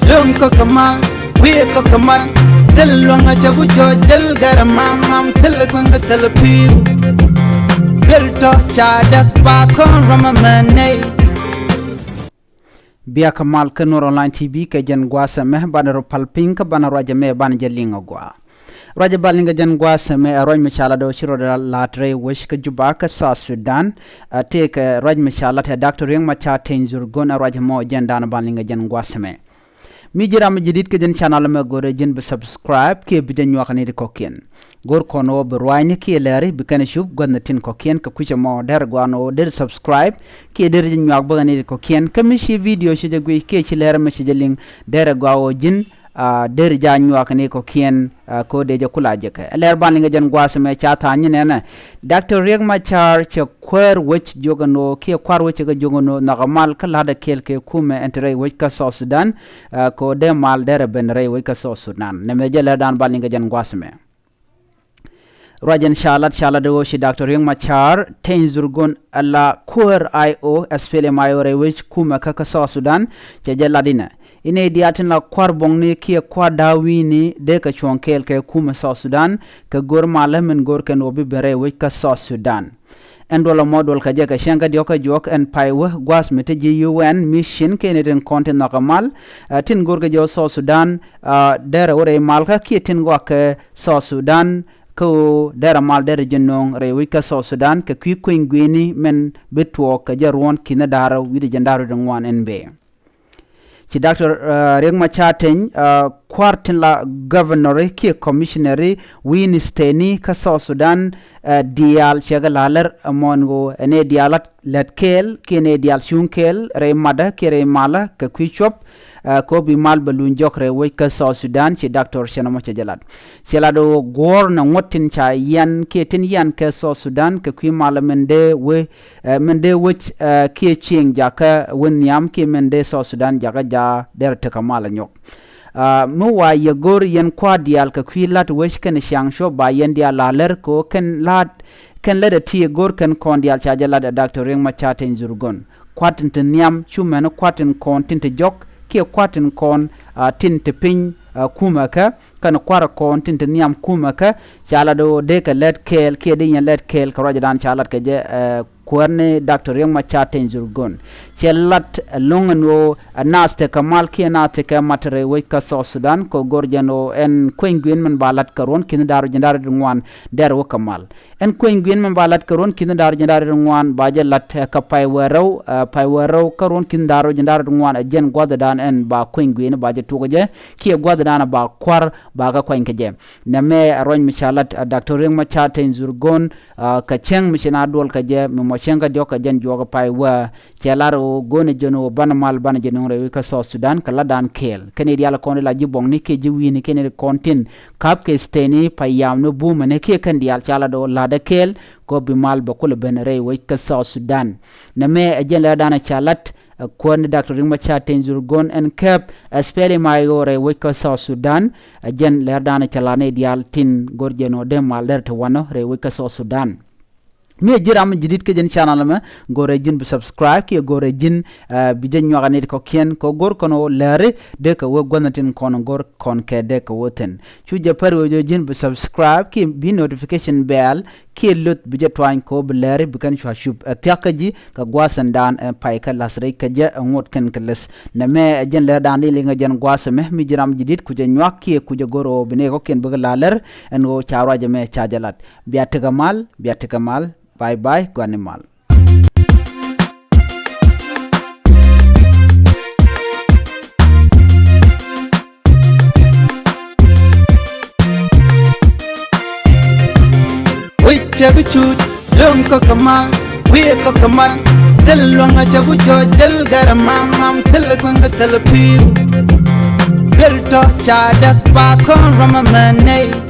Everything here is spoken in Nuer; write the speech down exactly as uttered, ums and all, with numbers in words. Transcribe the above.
Lom kä kɛ mal, wi̱i̱ kä kɛ mal. Thil luäŋ a cɛ ku cɔc, thil gɛr a mam mam, thil kueŋ kä thil pi̱w. Thil tɔ ca däk ba kɔn ram a mɛ nɛy. Bia kɛ mal kä Nuɔr Online T V kɛ jɛn gua̱a̱th ɛmɛ, banɛ rɔ pal piny kä banɛ ruac ɛmɛ banɛ jɛ liŋ a gua̱a̱. Ruac ɛ bal niŋ kɛ jɛn gua̱a̱th ɛmɛ ɛ ruac mi ca lat ɔ ci rɔ lat rɛy wec kä Juba kä South Sudan. Ɛ tëëkɛ ruac mi ca lat ɛ Doctor Riek Machar Teny Dhurgon ɛ ruac ɛmɔ jɛn da̱a̱n bal niŋ kɛ jɛn gua̱a̱th ɛmɛ. Mi ji̱ ram mi ji̱ di̱t kä jɛn channel ɛmɛ go̱rɛ ji̱n bi subscribe kiɛ bi jɛ nyuak ni ti kɔ̱kiɛn. Go̱r kɔn ɣöö bi ruaacni kiɛ lɛri bi kɛn cup gua̱thni tin kɔ̱kiɛn kɛ kui̱c ɛmɔ derɛ gɔaa ɛn ɣöö deri subscribe kiɛ deri jɛ nyuak bäkɛ ni ti kɔ̱kiɛn. Kä mi ci video ci jɛ guic kiɛ ci lɛri mi ci jɛ liŋ derɛ gɔaa ɣöö ji̱n a deri jɛ a nyuak ni kɔ̱kiɛn. A ko dee jɛ kula jɛ kɛ ɛ lɛr ban liŋ kɛ jɛn gua̱a̱th ɛmɛ ca tha̱a̱ny ni nɛnɛ. Doctor Riek Machar cɛ kuäär wec jiök ɛn ɣöö kiɛ kua̱r wec cɛ kɛ jiök ɛn ɣöö nhɔkɛ mal kä la̱tdɛ kɛɛl kɛ kumɛ ɛn te rɛy wec kä South Sudan. A ko dee mal derɛ ben rɛy wec kä South Sudan. Nɛmɛ jɛ lɛr dan ban liŋ kɛ jɛn gua̱a̱th ɛmɛ. Ruac ɛn ca lat ca lat ɣöö ci Doctor Riek Machar Teny Dhurgon ala kuäär I O, S P L M I O rɛy wec kumɛ kä kä South Sudan. Cɛ jɛ lat inɛ inɛ diaal tin la kua̱r buɔ̱ŋni kiɛ kua̱r da̱a̱ wi̱i̱ni dee kɛ cuɔ̱ŋ kɛɛl kɛ kumɛ South Sudan kɛ go̱r malä min go̱r kɛn wä bi ben rɛy wec kä South Sudan. Ɛn duɔl ɛmɔ duɔl kɛ jɛ kɛ cäŋ kä diɔ̱k kä juɔ̱k ɛn pay wä gua̱a̱th mi te ji̱ U N mission kɛnɛ tin kɔn tin nhɔkɛ mal. Ɛ tin go̱r kɛ jɛ wä South Sudan. Ɛ derɛ wä rɛy mal kä kiɛ tin gɔaa kɛ South Sudan. Kä ɣöö derɛ mal derɛ ji̱ no̱o̱ŋ rɛy wec kä South Sudan kɛ kui̱ kueny gui̱ni mɛn bi tuɔɔk kɛ jɛ ruɔ̱n ki̱n da̱rä wi̱cdɛ jɛn da̱rä wi̱cdɛ ŋuan ɛn bëë. Ci Doctor Riek Machar Teny kua̱r tin la governor kiɛ commissioner wi̱i̱ni stäni kä South Sudan. Diaal cɛ kɛ la̱r ɛmɔ ɛn ɣöö ɛn ɛ diaal lät kɛɛl kiɛ ɛn ɛ diaal cuŋ kɛɛl rɛy matdä kiɛ rɛy malä kɛ kui̱ cuɔ̱p. Kɛ ɣöö bi mal bɛ luny jɔk rɛy wec kä South Sudan ci Doctor cɛn ɛmɔ cɛ jɛ lat. Cɛ lat ɣöö guɔ̱ɔ̱r nɛ ŋuɔ̱t tin ca yian kiɛ tin yian kɛ South Sudan kɛ kui̱ malä min dee wec min dee wec kiɛ cieŋ jakä wä nhiam kiɛ min dee South Sudan jakä ja̱ derɛ tekɛ mal a nyɔk. Mi wa yɛ go̱r yɛn kua̱r diaal kɛ kui̱ la̱t wec kɛn ciaŋ cuɔ̱p ba yɛn diaal la lär kɛ ɣöö kɛn la̱t kɛn lätdɛ ti go̱r kɛn kɔn diaal ca jɛ lat ɛ Doctor Riek Machar Teny Dhurgon. Kua̱r tin te nhiam cu mɛn kua̱r tin kɔn tin te jɔk kiɛ kua̱r tin kɔn tin te piny kumɛ kä kɛn kua̱r kɔn tin te nhiam kumɛ kä. Ca lat ɣöö dee kɛ lät kɛɛl kiɛ dee yɛn lät kɛɛl kɛ ruacdan ca lat kɛ jɛ. Kuäär ni Doctor Riek Machar Teny Dhurgon cɛ lat ɛlɔ̱ŋ ɛn ɣöö ɛ naath tekɛ mal kiɛ naath tekɛ mat rɛy wec kä South Sudan kɛ go̱r jɛn ɣöö ɛn kueny gui̱n min ba lat kɛ ruɔ̱n ki̱n da̱r jiɛn da̱r ŋuan derɛ wä kɛ mal. Ɛn kueny gui̱n min ba lat kɛ ruɔ̱n ki̱n da̱r jiɛn da̱r ŋuan ba jɛ lat kɛ pay wä rɛw pay wä rɛw kä ruɔ̱n ki̱n da̱r jiɛn da̱r ŋuan ɛ jɛn gua̱thdan ɛn ba kueny gui̱n ba jɛ tuɔk jɛ kiɛ gua̱thdan ba kua̱r ba kɛ kuany kɛ jɛ. Nɛmɛ ɛ ruac mi ca lat ɛ Doctor Riek Machar Teny Dhurgon. Kɛ cäŋ mi ci na duɔl kɛ jɛ mi mɔ cäŋ kä diɔ̱k kɛ jɛn juɔk pay wä cɛ lar ɣöö go̱n ɛ jɛn ɣöö banɛ mal banɛ jɛ nöŋ rɛy wec kä South Sudan kɛ latdan kɛɛl kɛn i̱ diaal kɔn i̱ la ji̱ buɔ̱ŋni kiɛ ji̱ wi̱i̱ni kɛn i̱ kɔn tin ka̱p kɛ stäni pay yam ni bumɛni kiɛ kɛn diaal ca lat ɣöö la̱tdɛ kɛɛl kɛ ɣöö bi mal bɛ kulɛ ben rɛy wec kä South Sudan. Nɛmɛ ɛ jɛn lɛrdan ɛ ca lat. Kuäär ni Doctor Riek Machar Teny Dhurgon ɛn kɛp ɛ S P L M I O rɛy wec kä South Sudan. Ɛ jɛn lɛrdan cɛ la nɛy diaal tin go̱r jɛn ɣöö dee mal derɛ te wanɔ rɛy wec kä South Sudan. Mi ɛ ji̱ ram ji̱ di̱t kä jɛn channel ɛmɛ go̱rɛ ji̱n bi subscribe kiɛ go̱rɛ ji̱n bi jɛ nyuak ɛ nɛy ti kɔ̱kiɛn kɛ go̱r kɔn ɣöö lɛri dee kɛ wee gua̱thni tin kɔn go̱r kɔn kɛ dee kɛ wee thi̱n. Cu jɛ pär ɣöö jɛ ji̱n bi subscribe kiɛ bi notification bell kiɛ luth bi jɛ tuany kɛ ɣöö bi lɛri bi kɛn cua cup ɛ thia̱k kä ji̱ kɛ gua̱a̱th ɛn daan ɛ pay kä la̱th rɛy kä jɛ ɛ ŋot kɛn kɛ läth. Nɛmɛ ɛ jɛn lɛr daan di liŋ ɛ jɛn gua̱a̱th ɛmɛ mi ji̱ ram ji̱ di̱t ku jɛ nyuak kiɛ ku jɛ go̱r ɣöö bi nɛy kɔ̱kiɛn bikɛ la̱r ɛn ɣöö ca ruac ɛmɛ ca jɛ lat. Bia tekɛ mal, bia tekɛ mal. Bye bye, gua̱ni mal. Wi̱c cɛ bi cut lom kä kɛ mal, wi̱i̱ kä kɛ mal. Thil luäŋ a cɛ ku cɔc, thil gɛr a mam mam, thil kueŋ kä thil pi̱w. Thil tɔ ca däk ba kɔn ram a mɛ nɛy.